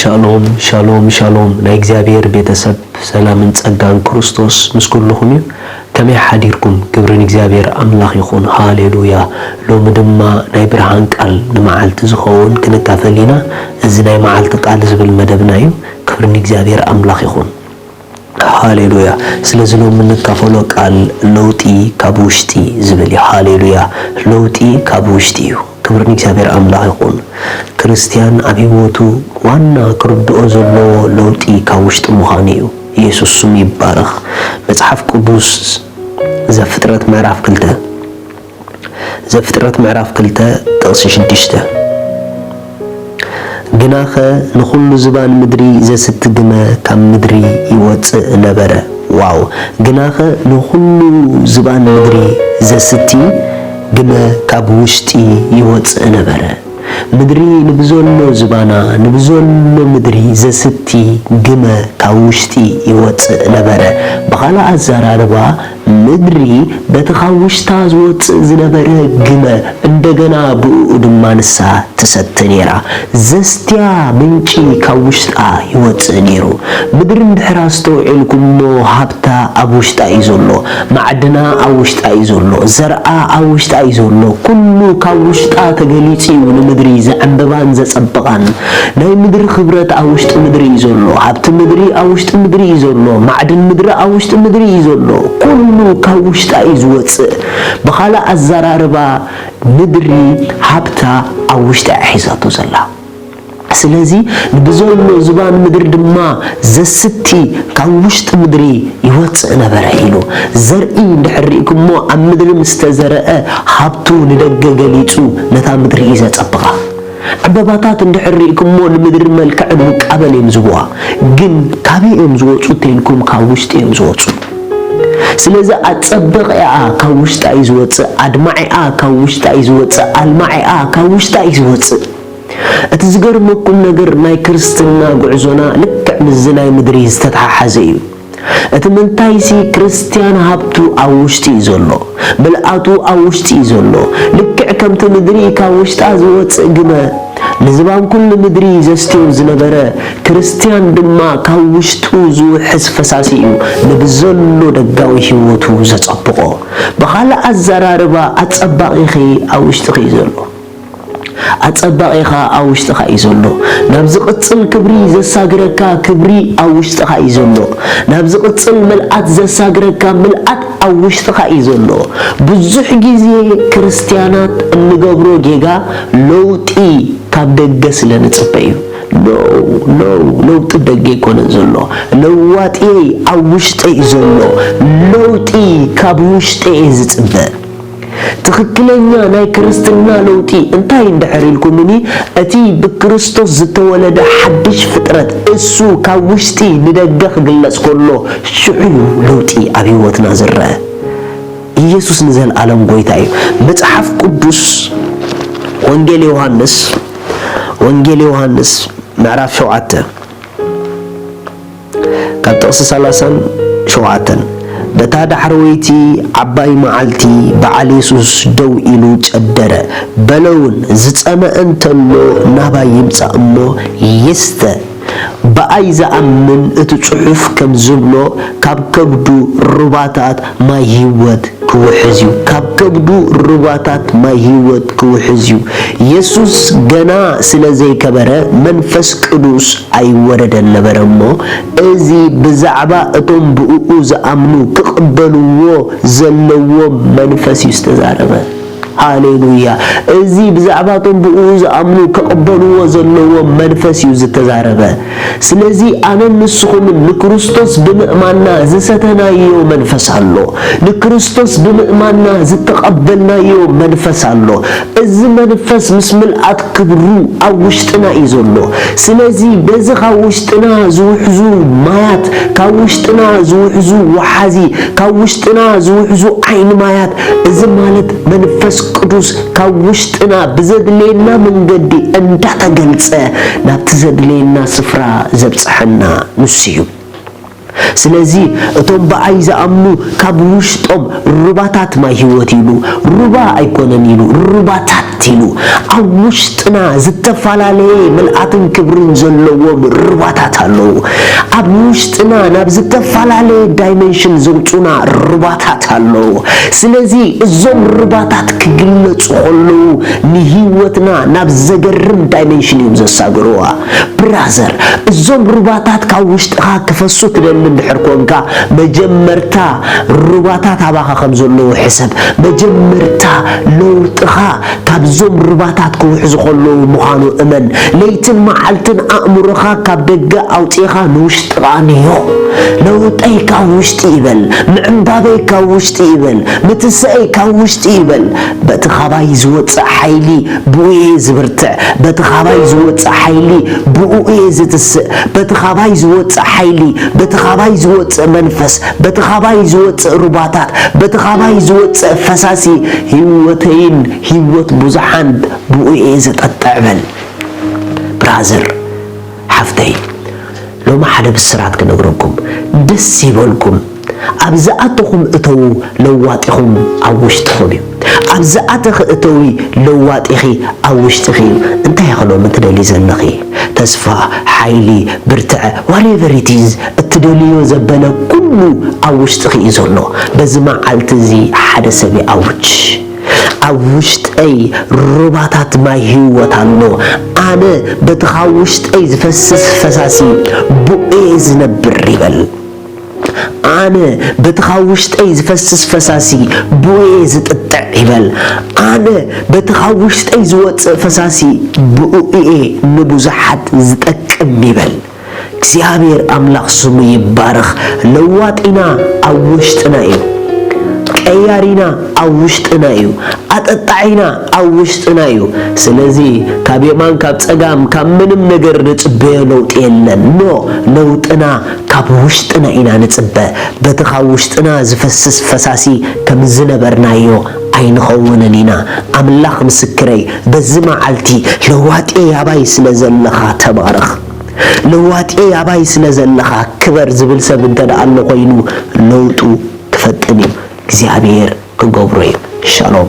ሻሎም ሻሎም ሻሎም፣ ናይ እግዚኣብሔር ቤተሰብ፣ ሰላምን ጸጋን ክርስቶስ ምስ ኩልኹም እዩ። ከመይ ሓዲርኩም? ክብሪ ንእግዚኣብሔር ኣምላኽ ይኹን። ሃሌሉያ። ሎሚ ድማ ናይ ብርሃን ቃል ንመዓልቲ ዝኸውን ክንካፈል ኢና። እዚ ናይ መዓልቲ ቃል ዝብል መደብና እዩ። ክብሪ ንእግዚኣብሔር ኣምላኽ ይኹን። ሃሌሉያ። ስለዚ ሎሚ እንካፈሎ ቃል ለውጢ ካብ ውሽጢ ዝብል እዩ። ሃሌሉያ። ለውጢ ካብ ውሽጢ እዩ። ክብሪ ንእግዚኣብሔር ኣምላኽ ይኹን። ክርስትያን ኣብ ህይወቱ ዋና ክርድኦ ዘለዎ ለውጢ ካብ ውሽጢ ምዃኑ እዩ። ኢየሱስ ስሙ ይባረኽ። መጽሓፍ ቅዱስ ዘፍጥረት ምዕራፍ ክልተ፣ ዘፍጥረት ምዕራፍ ክልተ ጥቕሲ ሽዱሽተ፣ ግናኸ ንኹሉ ዝባን ምድሪ ዘስቲ ግመ ካብ ምድሪ ይወጽእ ነበረ። ዋው! ግናኸ ንኹሉ ዝባን ምድሪ ዘስቲ ግመ ካብ ውሽጢ ይወጽእ ነበረ። ምድሪ ንብዘሎ ዝባና፣ ንብዘሎ ምድሪ ዘስቲ ግመ ካብ ውሽጢ ይወጽእ ነበረ። ብኻልእ ኣዘራርባ፣ ምድሪ በቲ ካብ ውሽጣ ዝወጽእ ዝነበረ ግመ እንደገና ብእኡ ድማ ንሳ ትሰቲ ነይራ። ዘስትያ ምንጪ ካብ ውሽጣ ይወጽእ ነይሩ። ምድሪ እንድሕር ኣስተውዒልኩሞ ሃብታ ኣብ ውሽጣ እዩ ዘሎ። ማዕድና ኣብ ውሽጣ እዩ ዘሎ። ዘርኣ ኣብ ውሽጣ እዩ ዘሎ። ኩሉ ካብ ውሽጣ ተገሊጹ እዩ ንምድሪ ዘዕንብባን ዘጸብቓን። ናይ ምድሪ ክብረት ኣብ ውሽጢ ምድሪ እዩ ዘሎ። ሃብቲ ምድሪ ኣብ ውሽጢ ምድሪ እዩ ዘሎ። ማዕድን ምድሪ ኣብ ውሽጢ ምድሪ እዩ ዘሎ። ኩሉ ካብ ውሽጣ እዩ ዝወጽእ። ብኻልእ ኣዘራርባ ምድሪ ሃብታ ኣብ ውሽጣ እያ ሒዛቶ ዘላ። ስለዚ ንብዘሎ ዝባን ምድሪ ድማ ዘስቲ ካብ ውሽጢ ምድሪ ይወጽእ ነበረ ኢሉ። ዘርኢ እንድሕር ርኢኩሞ ኣብ ምድሪ ምስ ተዘርአ ሃብቱ ንደገ ገሊጹ ነታ ምድሪ እዩ ዘጸብቓ። ዕምበባታት እንድሕር ርኢኩሞ ንምድሪ መልክዕን ውቃበን እዮም ዝህብዋ። ግን ካበይ እዮም ዝወጹ እንተኢልኩም ካብ ውሽጢ እዮም ዝወጹ። ስለዚ ኣጸባቒኣ ካብ ውሽጣ እዩ ዝወጽእ፣ ኣድማዒኣ ካብ ውሽጣ እዩ ዝወጽእ፣ ኣልማዒኣ ካብ ውሽጣ እዩ ዝወጽእ። እቲ ዝገርመኩም ነገር ናይ ክርስትና ጉዕዞና ልክዕ ምስዚ ናይ ምድሪ ዝተተሓሓዘ እዩ። እቲ ምንታይሲ ክርስትያን ሃብቱ ኣብ ውሽጢ እዩ ዘሎ፣ ምልኣቱ ኣብ ውሽጢ እዩ ዘሎ። ልክዕ ከምቲ ምድሪ ካብ ውሽጣ ዝወጽእ ግመ ንዝባን ኩሉ ምድሪ ዘስትዮ ዝነበረ፣ ክርስትያን ድማ ካብ ውሽጡ ዝውሕዝ ፈሳሲ እዩ ንብዘሎ ደጋዊ ህይወቱ ዘጸብቖ። ብኻልእ ኣዘራርባ ኣጸባቒኺ ኣብ ውሽጥኺ እዩ ዘሎ። ኣጸባቒኻ ኣብ ውሽጥኻ እዩ ዘሎ። ናብ ዝቕጽል ክብሪ ዘሳግረካ ክብሪ ኣብ ውሽጥኻ እዩ ዘሎ። ናብ ዝቕጽል ምልኣት ዘሳግረካ ምልኣት ኣብ ውሽጥኻ እዩ ዘሎ። ብዙሕ ግዜ ክርስትያናት እንገብሮ ጌጋ ለውጢ ካብ ደገ ስለ ንጽበ እዩ። No, no፣ ለውጢ ደገ ኣይኮነን ዘሎ። ለዋጥየይ ኣብ ውሽጠይ እዩ ዘሎ። ለውጢ ካብ ውሽጠይ እየ ዝጽበ። ትኽክለኛ ናይ ክርስትና ለውጢ እንታይ እንድሕር ኢልኩምኒ፣ እቲ ብክርስቶስ ዝተወለደ ሓድሽ ፍጥረት እሱ ካብ ውሽጢ ንደገ ክግለጽ ከሎ ሽዑ እዩ ለውጢ ኣብ ህይወትና ዝረአ። ኢየሱስ ንዘለኣለም ጎይታ እዩ። መጽሓፍ ቅዱስ ወንጌል ዮሃንስ፣ ወንጌል ዮሃንስ ምዕራፍ ሸውዓተ ካብ ጥቕሲ ሰላሳን ሸውዓተን፣ በታ ዳሕረወይቲ ዓባይ መዓልቲ በዓል የሱስ ደው ኢሉ ጨደረ። በለ እውን፣ ዝጸመአ እንተሎ ናባይ ይምጻእ እሞ ይስተ። ብኣይ ዝኣምን፣ እቲ ጽሑፍ ከም ዝብሎ፣ ካብ ከብዱ ሩባታት ማይ ህይወት ክውሕዝ እዩ። ካብ ከብዱ ሩባታት ማይ ህይወት ክውሕዝ እዩ። የሱስ ገና ስለ ዘይከበረ መንፈስ ቅዱስ ኣይወረደን ነበረ እሞ፣ እዚ ብዛዕባ እቶም ብእኡ ዝኣምኑ ክቕበልዎ ዘለዎም መንፈስ እዩ ዝተዛረበ። ሃሌሉያ። እዚ ብዛዕባ እቶም ብእኡ ዝኣምኑ ክቕበልዎ ዘለዎም መንፈስ እዩ ዝተዛረበ። ስለዚ ኣነን ንስኹምን ንክርስቶስ ብምእማንና ዝሰተናዮ መንፈስ ኣሎ። ንክርስቶስ ብምእማንና ዝተቐበልናዮ መንፈስ ኣሎ። እዚ መንፈስ ምስ ምልኣት ክብሩ ኣብ ውሽጥና እዩ ዘሎ። ስለዚ በዚ ካብ ውሽጥና ዝውሕዙ ማያት፣ ካብ ውሽጥና ዝውሕዙ ወሓዚ፣ ካብ ውሽጥና ዝውሕዙ ዓይኒ ማያት፣ እዚ ማለት መንፈስ ቅዱስ ካብ ውሽጥና ብዘድልየና መንገዲ እንዳተገልጸ ናብቲ ዘድልየና ስፍራ ዘብጽሐና ንሱ እዩ። ስለዚ እቶም ብኣይ ዝኣምኑ ካብ ውሽጦም ሩባታት ማይ ህይወት ኢሉ፣ ሩባ ኣይኮነን ኢሉ፣ ሩባታት ኢሉ። ኣብ ውሽጥና ዝተፈላለየ ምልኣትን ክብርን ዘለዎም ሩባታት ኣለዉ። ኣብ ውሽጥና ናብ ዝተፈላለየ ዳይመንሽን ዘውፁና ሩባታት ኣለዉ። ስለዚ እዞም ሩባታት ክግለፁ ከለዉ ንህይወትና ናብ ዘገርም ዳይመንሽን እዮም ዘሳግርዋ። ብራዘር፣ እዞም ሩባታት ካብ ውሽጥኻ ክፈሱ ትደሊ እንድሕር ኮንካ፣ መጀመርታ ሩባታት ኣባኻ ከም ዘለዉ ሕሰብ። መጀመርታ ለውጥኻ ካብዞም ሩባታት ክውሕዙ ከለዉ ምዃኑ እመን። ለይትን መዓልትን ኣእምሮኻ ካብ ደገ ኣውጺእኻ ንውሽጥኻ ንዮ። ለውጠይ ካብ ውሽጢ ይበል፣ ምዕንባበይ ካብ ውሽጢ ይበል፣ ምትስኣይ ካብ ውሽጢ ይበል። በቲ ካባይ ዝወጽእ ሓይሊ ብኡ እየ ዝብርትዕ፣ በቲ ካባይ ዝወጽእ ሓይሊ ብኡ እየ ዝትስእ፣ በቲ ካባይ ዝወጽእ ሓይሊ፣ በቲ ካባይ ዝወጽእ መንፈስ፣ በቲ ካባይ ዝወጽእ ሩባታት፣ በቲ ካባይ ዝወጽእ ፈሳሲ ህይወተይን ህይወት ብዙሓን ብኡ እየ ዘጠጥዕ በል። ብራዘር፣ ሓፍተይ፣ ሎሚ ሓደ ብስራት ክነግረኩም። ደስ ይበልኩም። ኣብ ዝኣተኹም እተዉ፣ ለዋጢኹም ኣብ ውሽጥኹም እዩ። ኣብ ዝኣተኺ እተዊ፣ ለዋጢኺ ኣብ ውሽጥኺ እዩ። እንታይ ኢኺ ሎሚ ትደልዪ ዘለኺ? ተስፋ፣ ሓይሊ፣ ብርትዐ፣ whatever it is፣ እትደልዮ ዘበለ ኩሉ ኣብ ውሽጥኺ እዩ ዘሎ። በዚ መዓልቲ እዚ ሓደ ሰብ ይኣውጅ። ኣብ ውሽጠይ ሩባታት ማይ ህይወት ኣሎ። ኣነ በቲ ካብ ውሽጠይ ዝፈስስ ፈሳሲ ብኡ እየ ዝነብር ይበል። ኣነ በቲ ካብ ውሽጠይ ዝፈስስ ፈሳሲ ብኡ እየ ዝጥጥዕ ይበል። ኣነ በቲ ካብ ውሽጠይ ዝወጽእ ፈሳሲ ብኡ እየ ንብዙሓት ዝጠቅም ይበል። እግዚኣብሔር ኣምላኽ ስሙ ይባረኽ። ለዋጢና ኣብ ውሽጥና እዩ። ቀያሪና ኣብ ውሽጥና እዩ። ኣጠጣዒና ኣብ ውሽጥና እዩ። ስለዚ ካብ የማን፣ ካብ ጸጋም፣ ካብ ምንም ነገር ንጽበዮ ለውጢ የለን። ኖ፣ ለውጥና ካብ ውሽጥና ኢና ንጽበ። በቲ ካብ ውሽጥና ዝፈስስ ፈሳሲ ከም ዝነበርናዮ ኣይንኸውንን ኢና። ኣምላኽ ምስክረይ፣ በዚ መዓልቲ ለዋጢ ኣባይ ስለ ዘለኻ ተባረኽ። ለዋጢ ኣባይ ስለ ዘለኻ ክበር ዝብል ሰብ እንተ ደኣ ኣሎ ኮይኑ፣ ለውጡ ክፈጥን እዩ። እግዚኣብሔር ክገብሮ እዩ። ሻሎም።